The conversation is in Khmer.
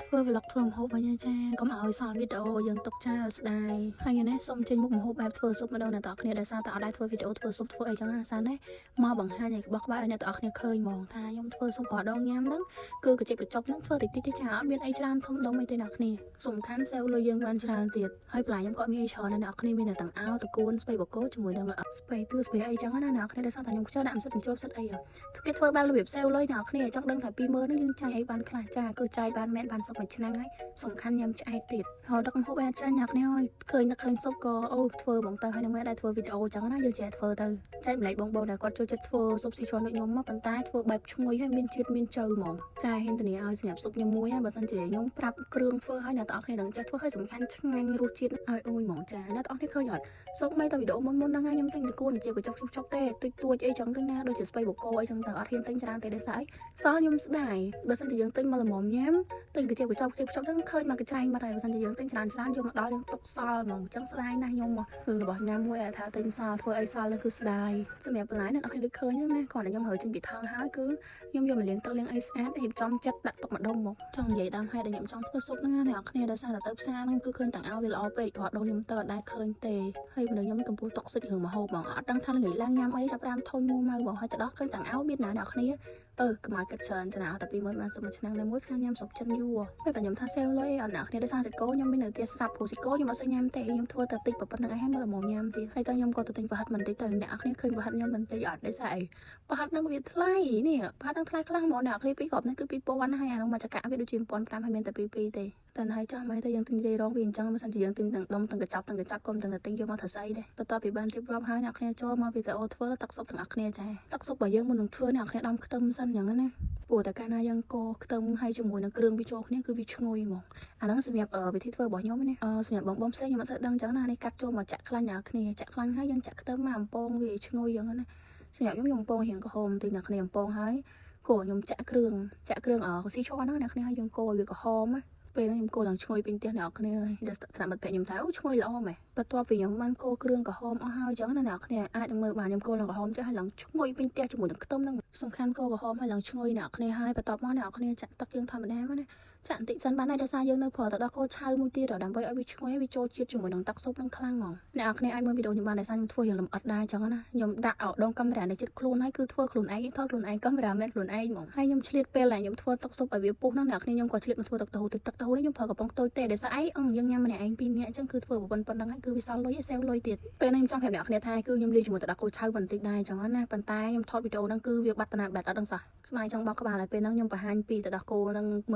ធ្វើ vlog ធ្វើម្ហូបវិញចាកុំឲ្យសល់វីដេអូយើងទុកចោលស្ដាយហើយថ្ងៃនេះសូមចេញមុខម្ហូបបែបធ្វើស៊ុបម្ដងអ្នកទាំងអស់គ្នាដោយសារតែអត់ដែរធ្វើវីដេអូធ្វើស៊ុបធ្វើអីចឹងណាសានេះមកបង្ហាញឲ្យក្បោះក្បាយឲ្យអ្នកទាំងអស់គ្នាឃើញហ្មងថាខ្ញុំធ្វើស៊ុបរាល់ដងញ៉ាំហ្នឹងគឺកញ្ចប់កញ្ចប់ហ្នឹងធ្វើតិចតិចទេចាអត់មានអីច្រើនធំដុំអីទេអ្នកគ្នាសំខាន់សេវលុយយើងបានច្រើនទៀតហើយបន្លែខ្ញុំក៏មានអីច្រើនដែរអ្នកគ្នាមានតែទាំងអោតកួនស្ពៃបកគោជាមួយនឹងស្ពៃទឿស្ពៃអីចឹងណាអ្នកគ្នាដោយសារតែខ្ញុំខ្ជិលដាក់ម្សិតបញ្ចូលផ្សិតអីគេធ្វើបែបរបៀបសេវលុយអ្នកគ្នាចង់ដឹងថា20000ហ្នឹងយើងចាយអីបានខ្លះចាគឺចាយបានមែនបានស៊ុបមួយឆ្នាំហើយសំខាន់ញ៉ាំឆ្អែតទៀតហើយដឹកម្ហូបអត់ចាញ់អ្នកគ្នាអើយឃើញនឹកឃើញស៊ុបក៏អូធ្វើហ្មងទៅហើយនឹងមែនដែរធ្វើវីដេអូចឹងណាយើងចេះធ្វើទៅចែកម្លែកបងបងដែលគាត់ចូលចិត្តធ្វើស៊ុបស៊ីឈួនដូចខ្ញុំមកប៉ុន្តែធ្វើបែបឈ្ងុយហើយមានជាតិមានជៅហ្មងចាហ៊ានធានាឲ្យសម្រាប់ស៊ុបខ្ញុំមួយហើយបើសិនជាខ្ញុំប្រាប់គ្រឿងធ្វើឲ្យអ្នកទាំងអស់គ្នានឹងចេះធ្វើឲ្យសំខាន់ឆ្ងាញ់រសជាតិឲ្យអូយហ្មងចាអ្នកទាំងអស់គ្នាឃើញអត់សូម្បីតែវីដេអូមុនមុនហ្នឹងហើយខ្ញុំទិញតកួនជាកញ្ចប់ជប់ទេទុយទួចអីចឹងទៅណាដូចជាស្ពៃបកគោអីចឹងទៅអត់ហ៊ានទិញច្រើនទេដោយសារអីសល់ខ្ញុំស្ដាយបើសិនជាយើងទិញមកល្មមញ៉ាំទិញកញ្ចប់កញ្ចប់ជប់ហ្នឹងឃើញមកកញ្ច្រែងបាត់ហើយបើសិនជាយើងទិញច្រើនច្រើនយកមកដល់យើងទុកសល់ហ្មងចឹងស្ដាយណាស់ខ្ញុំរឿងរបស់ញ៉ាំមួយថាទិញសល់ធ្វើអីសល់ហ្នឹងគឺស្ដាយសម្រាប់បន្លែអ្នកនរគ្នាដូចឃើញចឹងណាគ្រាន់តែខ្ញុំរើចេញពីថង់ហើយគឺខ្ញុំយកមកលាងទឹកលាងអីស្អាតរៀបចំចិត្តដាក់ទុកម្ដុំមកចង់និយាយដើមហេតុដែលខ្ញុំចង់ធ្វើស៊ុបហ្នឹងណាអ្នកនរគ្នាដោយសារតែទៅផ្សារហ្នឹងគឺឃើញទាំងអោវាល្អពេករាល់ដងខ្ញុំទៅអត់ដែលឃើញទេហើយមនុស្សខ្ញុំកំពុងតុកសិចរឿងម្ហូបហ្មងអត់ដឹងថាល្ងាចឡើងញ៉ាំអីចាប់ផ្ដើមធុញមួម៉ៅហ្មងហើយទៅដល់ឃើញទាំងអោមានណាអ្នកនរគ្នាអឺកុំឲ្យគិតច្រើនចំណាតែ20000បានស៊ុបមួយឆ្នាំនៅមួយខាងញ៉ាំស៊ុបចិនយូរហើយបើខ្ញុំថាសេវលុយអត់អ្នកគ្នាដោយសារសាច់គោខ្ញុំមាននៅផ្ទះស្រាប់ព្រោះសាច់គោខ្ញុំអត់សូវញ៉ាំទេខ្ញុំធ្វើតែតិចប៉ុណ្្នឹងឯងហើយមកល្មមញ៉ាំទៀតហើយតើខ្ញុំក៏ទៅទិញប្រហិតបន្តិចទៅអ្នកគ្នាឃើញប្រហិតខ្ញុំបន្តិចអត់ដោយសារអីប្រហិតហ្នឹងវាថ្លៃនេះប្រហិតហ្នឹងថ្លៃខ្លាំងហ្មងអ្នកគ្នាពីរគ្រាប់ហ្នឹងគឺ2000ហើយអានោះមួយចកាវាដូចជា1500ហើយមានតែ2 2ទេតែហើយចោះមកទៅយើងទិញរេរងវាអញ្ចឹងបើសិនជាយើងទិញទាំងដុំទាំងកញ្ចប់ទាំងកញ្ចប់ក៏មិនទាំងតែទិញយកមកធ្វើស្អីដែរបន្ទាប់ពីបានរៀបរាប់ហើយអ្នកគ្នាចូលមកវីដេអូធ្វើទឹកស៊ុបទាំងអស់គ្នាចាទឹកស៊ុបរបស់យើងមុននឹងធ្វើអ្នកគ្នាដំខ្ទឹមសិនអញ្ចឹងណាព្រោះតែកាលណាយើងកូរខ្ទឹមហើយជាមួយនឹងគ្រឿងវាចូលគ្នាគឺវាឈ្ងុយហ្មងអាហ្នឹងសម្រាប់វិធីធ្វើរបស់ខ្ញុំណាសម្រាប់បងបងផ្សេងខ្ញុំអត់សូវដឹងអញ្ចឹងណានេះកាត់ចូលមកចាក់ខ្លាញ់អ្នកគ្នាចាក់ខ្លាញ់ហើយយើងចាក់ខ្ទឹមមកអំពងវាឈ្ងុយអញ្ចឹងណាសម្រាប់ខ្ញុំខ្ញុំអំពងរៀងក្រហមបន្តិចអ្នកគ្នាអំពងហើយគោខ្ញុំចាក់គ្រឿងចាក់គ្រឿងអស៊ីឈួនហ្នឹងអ្នកគ្នាហើយយើងកូរឲ្យវាក្រហមណាពេលហ្នឹងខ្ញុំកូរឡើងឈ្ងុយពេញផ្ទះអ្នកគ្នាហើយដល់ថ្នាក់មិត្តភក្តិខ្ញុំថាអូឈ្ងុយល្អម៉េះបន្ទាប់ពីខ្ញុំបានកូរគ្រឿងក្រហមអស់ហើយអញ្ចឹងណាអ្នកគ្នាអាចនឹងមើលបានខ្ញុំកូរឡើងក្រហមចេះហើយឡើងឈ្ងុយពេញផ្ទះជាមួយនឹងខ្ទឹមហ្នឹងសំខាន់កូរក្រហមហើយឡើងឈ្ងុយអ្នកគ្នាហើយបន្ទាប់មកអ្នកគ្នាចាក់ទឹកយើងធម្មតាមកណាចាក់បន្តិចសិនបានហើយដោយសារយើងនៅប្រើទៅដល់កូរឆៅមួយទៀតដើម្បីឲ្យវាឈ្ងុយវាចូលជាតិជាមួយនឹងទឹកស៊ុបនឹងខ្លាំងហ្មងអ្នកគ្នាអាចមើលវីដេអូខ្ញុំបានដោយសារខ្ញុំធ្វើយ៉ាងលម្អិតដែរអញ្ចឹងណាខ្ញុំដាក់អដងកាមេរ៉ានៅជិតខ្លួនហើយគឺធ្វើខ្លួនឯងថតខ្លួនឯងកាមេរ៉ាមែនខ្លួនឯងហ្មងហើយខ្ញុំឆ្លៀតពេលដែលខ្ញុំធ្វើទឹកស៊ុបឲ្យវាពុះហ្នឹងអ្នកគ្នាខ្ញុំក៏ឆ្លៀតមកធ្វើទឹកតៅហ៊ូទឹកទឹកតៅហ៊ូនេះខ្ញុំប្រើកំប៉ុងតូចទេដោយសារអីអឺយើងញ៉ាំម្នាក់ឯងពីរនាក់អញ្ចឹងគឺធ្វើប៉ុណ្្នឹងហើយគឺវាសល់លុយសេវលុយទៀតពេលនេះខ្ញុំចង់ប្រាប់អ្នកគ្នាថាគឺខ្ញុំលាយជាមួយទឹកដោះគោឆៅបន្តិចដែរអញ្ចឹងណាប៉ុន្តែខ្ញុំថតវីដេអូហ្នឹងគឺវាបាត់តាណាបាត់អត់ដឹងសោះស្ដាយចង់បោកក្បាលហើយពេលហ្នឹងខ្ញុំបង្ហាញពីទឹកដោះគោហ្នឹង។